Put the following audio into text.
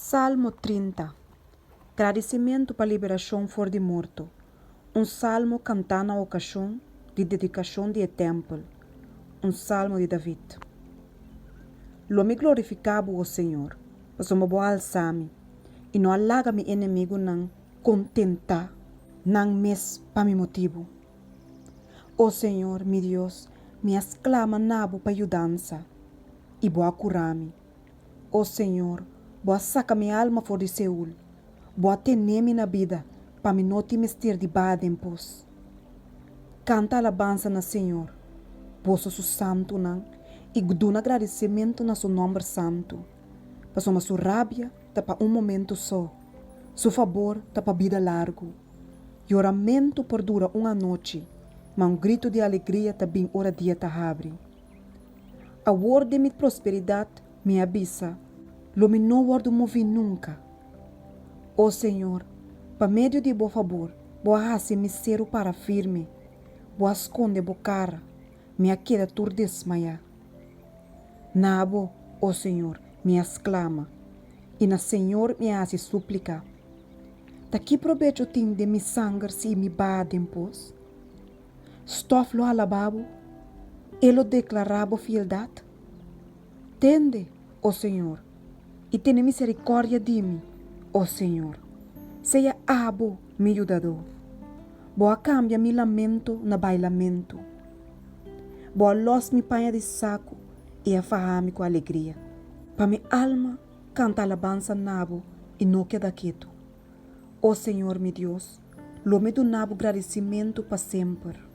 Salmo 30. Gradisimentu pa liberashon for di morto. Un salmo kantá na okashon di dedikashon di e tèmpel. Un salmo di David. Lo mi glorifiká bo, o señor, pasobra bo a alsa mi, i no a laga mi enemigunan kontentá nan mes pa mi motibu. O señor, mi Dios, mi a sklama na bo pa yudansa, i bo a kura mi. O señor, bo a saka mi alma for di Seul, bo a tene mi na bida pa mi no tin mester di baha den pos. Kanta alabansa na señor, boso su santunan, i duna gradisimentu na su nòmber santu, pasobra su rabia ta pa un momentu so, su fabor ta pa bida largu. Yoramentu por dura un anochi, ma un gritu di alegria ta bin ora dia ta habri. Awor den mi prosperidat mi a bisa, Lo mi no wòrdu moví nunka. O señor, pa medio di bo fabor bo a hasi mi seru para firme, bo a skonde bo kara, mi a keda tur desmayá. Na bo, o señor, mi a sklama, i na señor mi a hasi súplika. Ta ki probecho tin den mi sanger si mi baha den pos? Stòf lo alabá bo? E lo deklará bo fieldat? Tende, o señor, i tene miserikòrdia di mi, o señor. Sea abo mi yudadó. Bo a kambia mi lamento na bailamentu. Bo a lòs mi paña di saku i a faha mi ku alegria. Pa mi alma kanta alabansa na bo i no keda ketu. O señor mi Dios, lo mi duna bo gradisimentu pa semper.